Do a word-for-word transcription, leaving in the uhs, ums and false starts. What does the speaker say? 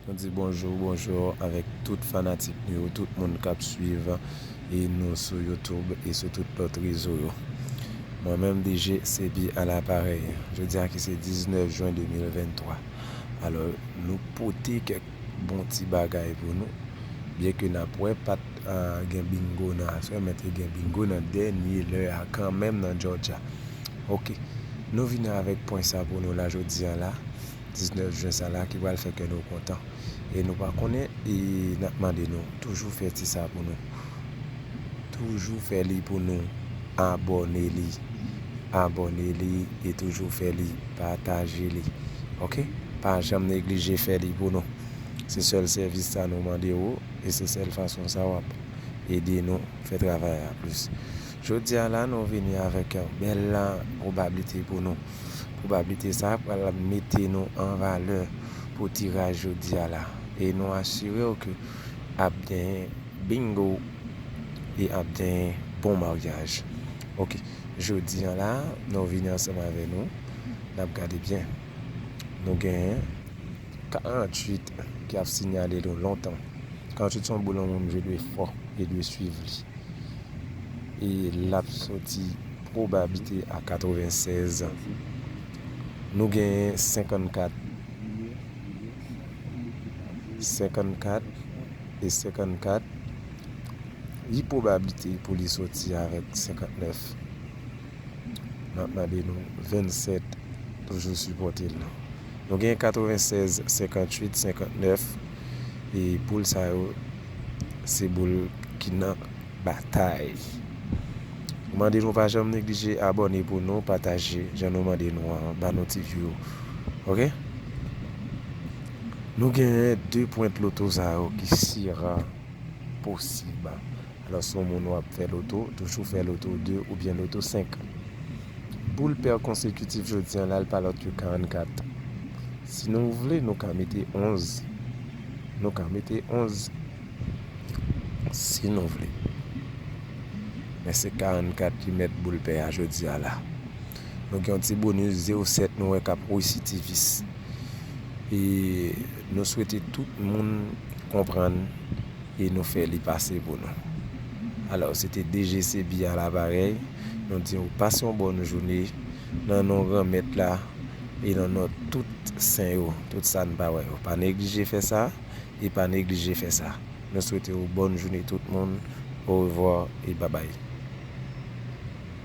Nou di bonjou, bonjou avèk tout fanatik nou yo, tout moun k ap swiv e nou sou YouTube e sou tout lòt rezo yo. Mwen menm D J Sebi a laparèy. Jodi a ki se diznèf jen de mil venntwa. Alò, nou pote kèk bon ti bagay pou nou. Byen ke n ap wè pa t, ah, gen bingo nan aswè, men te gen bingo nan dènye lè a kanmenm nan Georgia. Oke. Nou vini avèk pwen sa pou nou la jodi a la. Diznèf jen sa la ki pral fè kè nou kontan. E nou pa konnen, e n ap mande nou, toujou fè ti sa pou nou. Toujou fè li pou nou. Abòne li. Abòne li e toujou fè li. Pataje li. Oke? Pa janm neglije fè li pou nou. Se sèl sèvis sa nou mande ou e se sèl fason sa w ap ede nou fè travay la plis. Jodi a la, nou vini avèk yon bèl pwobablite pou nou. Pwobablite sa pral mete nou an valè pou tiraj jodi a la. E nou asire w ke ap gen bingo e ap gen bon maryaj. Oke, jodi a la, nou vini ansanm avè nou, n ap gade byen. Nou gen karanntuit ki ap sinyale nou lontan. Karanntuit se yon boul yon moun dwe fò e dwe swiv li. E l ap soti pwobablite a katrevennsèz. Nou gen senkannkat. Senkannkat e senkannkat. Li pwobablite pou li soti avèk senkantnèf. N ap mande nou vennsèt, toujou sipòte l. Nou gen katrevennsèz, senkanntuit, senkannèf. E boul sa yo, se boul ki nan batay. Nou mande nou pa janm neglije abòne pou nou, pataje, jan nou mande nou an, ba nou ti view. Oke? Nou gen de pwent loto sa yo ki si ra posib. Alò, si yon moun w ap fè loto, toujou fè loto de oubyen loto senk. Boul pè konsekitif jodi a la, l pa lòt ke karannkat. Si nou vle, nou ka mete onz. Nou ka mete onz. Si nou vle. Men se karannkat ki mèt boul pè a jodi a la. Nou gen yon ti bonis zewo sèt nou wè k ap resitivis. E nou swete tout moun konprann e nou fè li pase pou nou. Alò, se te D J Sebi a laparèy. Nou di w pase yon bòn jounen nan non Granmèt la e nan non tout sen yo, tout sa n pa wè yo. Pa neglije fè sa e pa neglije fè sa. Nou swete w bòn jounen tout moun. Orevwa e babay.